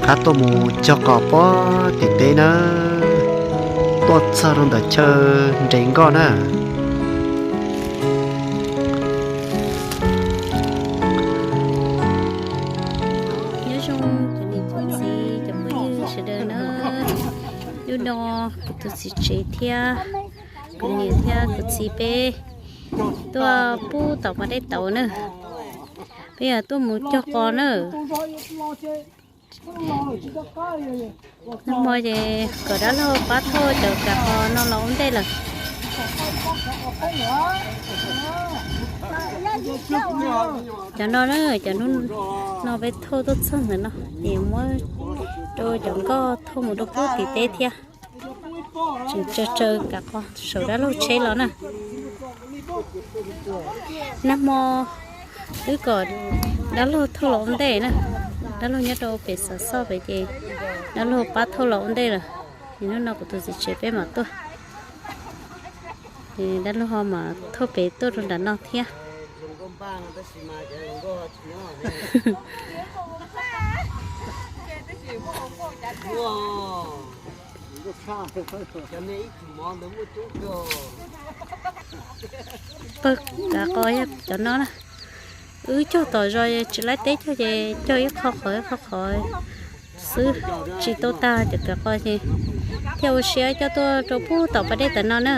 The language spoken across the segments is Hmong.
Qab tuaj mus cog qos pem tim teb na, tuaj txog rau ntawm chaw nres nkoj na. Nyob zoo cov niam cov txiv cov phooj ywg sawv daws na, hnub no kuv tus txiv tsev thiab kuv niam thiab kuv txiv peb tuaj pub tom pas dej tauv na, peb yog tuaj mus cog qos na. Nag hmo ces kom dab laug pab thauj cov kav qos no los ua ntej lawm. Cov no na, cov hnub no peb thauj tuaj txog ntawm no ces muab rau cov nkoj thauj mus rau pub tim teb thiab. Tseem tsawg tsawg kav qos saum dab laug tsheb los na. Nag hmo twb kom dab laug thauj los ua ntej na, dab laug nyob rau pem xov xoj pem ces dab laug pab thauj los ua ntej lawm. Ces hnub no kuv tus txiv tsev peb mam tuaj, dab laug ho mam thauj pem tuaj rau nram no thiab. Pawg kav qos yog cov no na. Wb cog tom zos tsis laib teb cog ces cog ib qho qhov ib qho qhov xwb, tsis tau tag cov kav qos ces thiaj ua siab coj tuaj rau pub tom pas dej tam no na.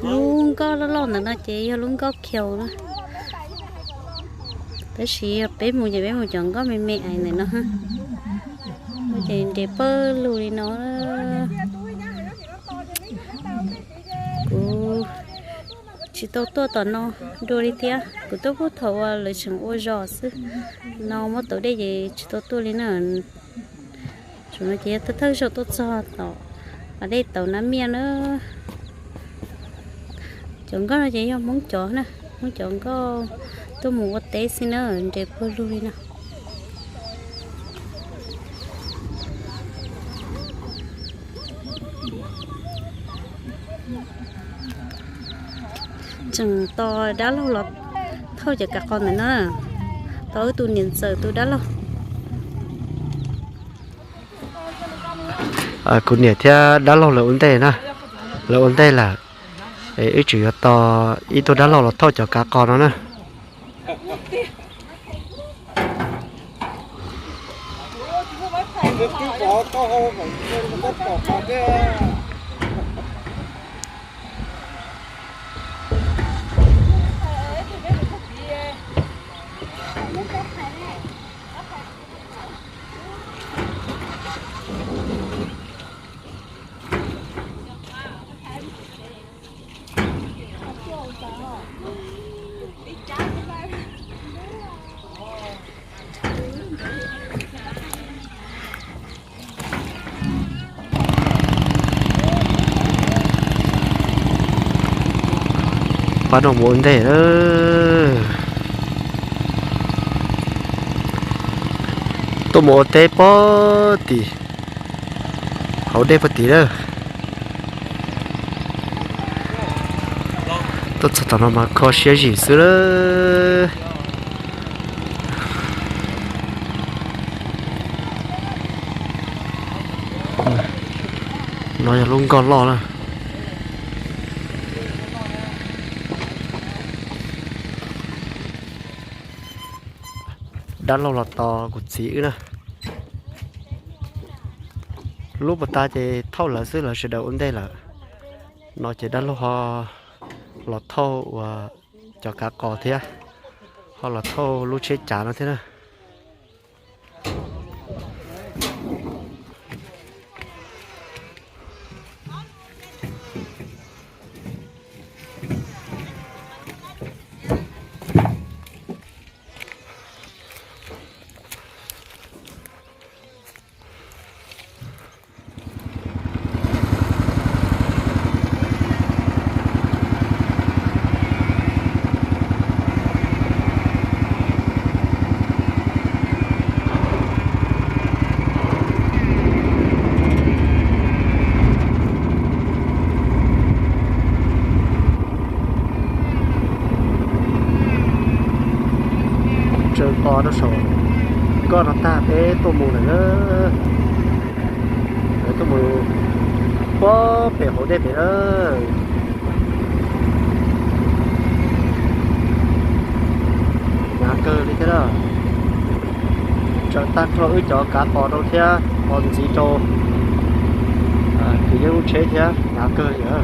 Lub nkoj loj loj ntawm no ces yog lub nkoj khiaus na. Tab sis yog peb mus ces peb mus cov nkoj me me ais ntawm no. Ces nres pawg lug li no. Kuv tsis tau tuaj tom no dua li thiab, kuv tuaj pub thaum uas lawv tseem ua zos xwb. No muab tau dej ces tsis tau tuaj li na. Tam no ces yog thawj thawj zaug tuaj txog tom pas dej tauv Nab Miaj na. Cov nkoj no ces yog Hmoob cov na, Hmoob cov nkoj tuaj mus ua teb xwb na, nres pawg lug li no. Tseem tos dab laug los thauj cov kav qos ntawm no, tos wb tus niam ntxawm tus dab laug. Kuv niam thiab dab laug lawv ua ntej na, lawv ua ntej lawm, wb tseem yuav tos ib tug dab laug los thauj cov kav qos no na. Pab no mus ua ntej lawm. Tuaj mus ua teb pog tim hauv dej pog tim lawm. Tuaj txog tom no mas kho siab zim xwb lawm. No yog lub nkoj loj na. Dab laug los tos kuv txiv wb na. Lub puag ta ces thauj lawv xwb, lawv sawv daws ua ntej lawm. No ces dab laug ho los thauj uas cov kav qos thiab, ho los thauj lub tsheb cav no thiab na. Rau saum nkoj no tag peb tuaj mus lawm na. Peb tuaj mus puag pem hauv dej pem na. Hnyav kawg li thiab na. Tsawm tag nrho wb cov kav pos rau thiab pos ntxiv rau kwv yeej lub tsheb thiab, hnyav kawg li na.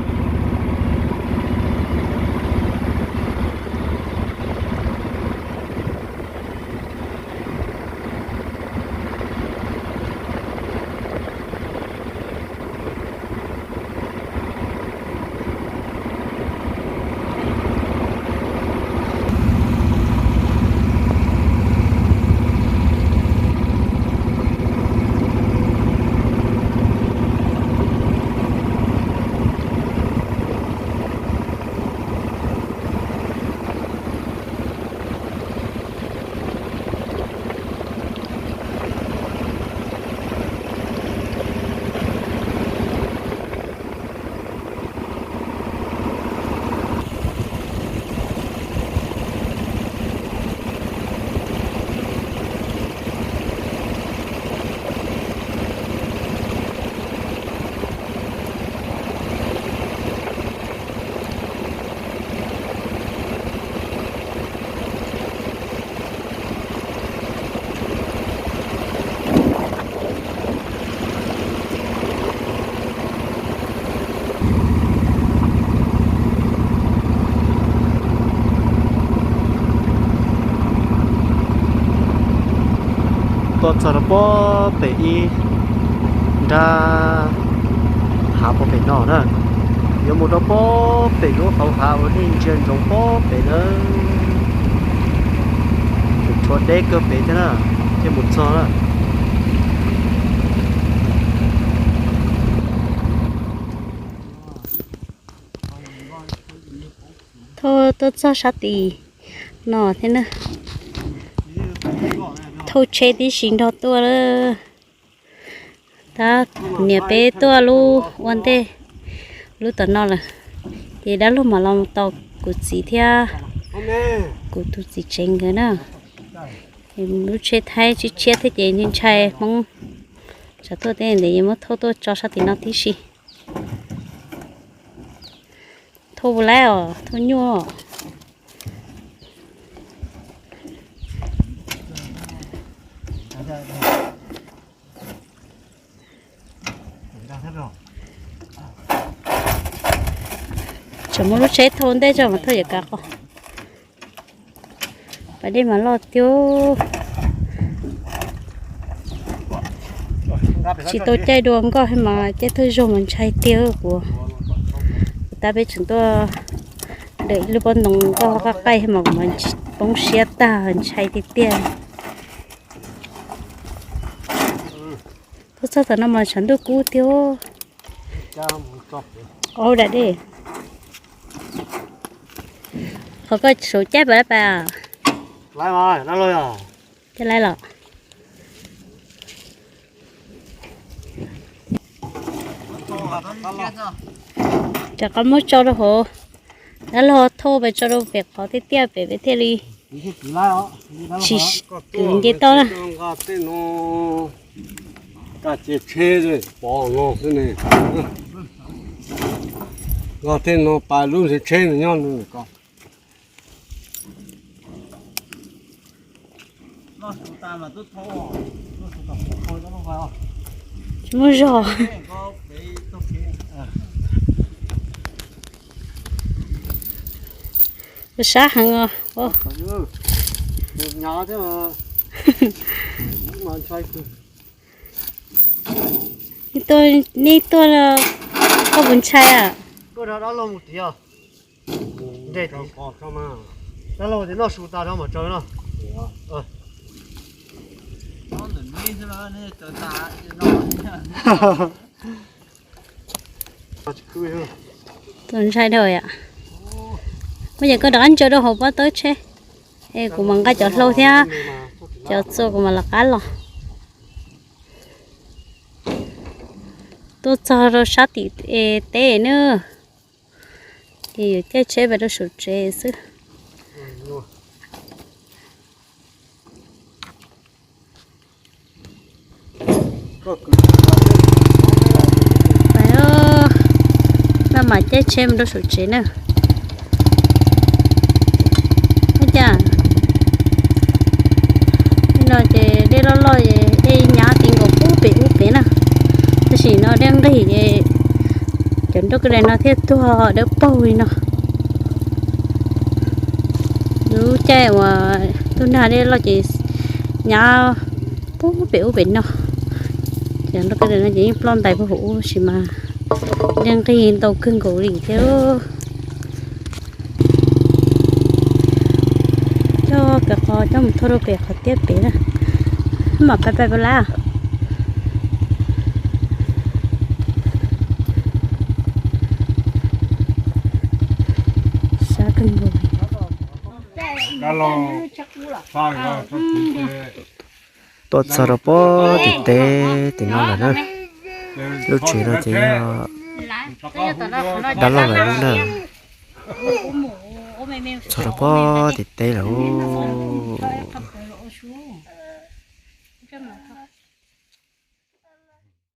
Tuaj txog rau puag pem ib nrab hav puag pem no na, yuav mus rau puag pem lub hauv hav uas nej ntsia ntsoov puag pem na. Tshuav deb kawg pem thiab na, thiaj mus txog na. Thauj tuaj txog sab tim no thiab na. Thauj tsheb tib si nrog tuaj lawm. Tab niam peb tuaj lub ua ntej lub tom no lawm, ces dab laug mam los tos kuv txiv thiab kuv tus txiv tsev nkawd na. Lub tsheb Thaib tshiab tshiab thiab ces ntshai Hmoob tsam tuaj tej ntawd yuav muab thauj tuaj tso sab tim no tib si. Thauj laib os, thauj nyuaj. Tseem muaj lub tsheb thauj ntej tso mas thauj yuav kav qos. Pas dej mas loj tiag. Tsis tau caij dua nkoj thiab mas caij thawj zaug mas ntshai tiag kuv. Kuv tab peb tseem tuaj ntawm lub pob ntoo nkoj qab qaij thiab mas kuv mas poob siab tag ntshai tiag tiag. Tuaj txog tom no mas tshav ntuj kub tiag. Ob da dej. Qhov koj saum caij pas lab pas. Caij laib los. Rov qab muab tso rau hauv. Dab laug thauj pes tso rau pem qhov tiaj tiaj pem peb thiaj li tsis kwv nce toj na. Nkag tej no pas lub tsheb nyob ko. Tsis muaj zog. Sab heev os. Nej tuaj, nej tuaj, koj puas ntshai a? Tus ntshai dhau yom. Muab yam koj rov qab ntsaws rau hauv pob tawb tsheb. Es kuv mam nqa cov hlau thiab cov txua kuv mam rov qab los. Tuaj txog rau sab tim teb na, ces yuav caij tsheb pes rau saum tsev xwb. Pais, maj mam caij tsheb mus rau saum tsev na. Ua cas li no ces dej loj loj es dej nyav ti nkaus pub pem ub pem na. Tab sis no dej nqig es cov nroj kawg daim no thiaj tuag dawb paug li no. Lub caij uas tuaj nag dej loj ces nyav pub pem ub pem no. Ces nroj kawg daim no ces yeej ploj ntais puag hauv ub sis mas dej nqig ntau kawg nkaus li thiab. Coj kiag qhov coj mus thauj rau pem qhov tiaj pem na. Mam pais pais pab lab. Sab kawg nkaus. Tuaj txog rau pob tim teb tim no lawm na. Lub tsev no ces yog dab laug lawv lub na. Txog rau pob tim teb lawm.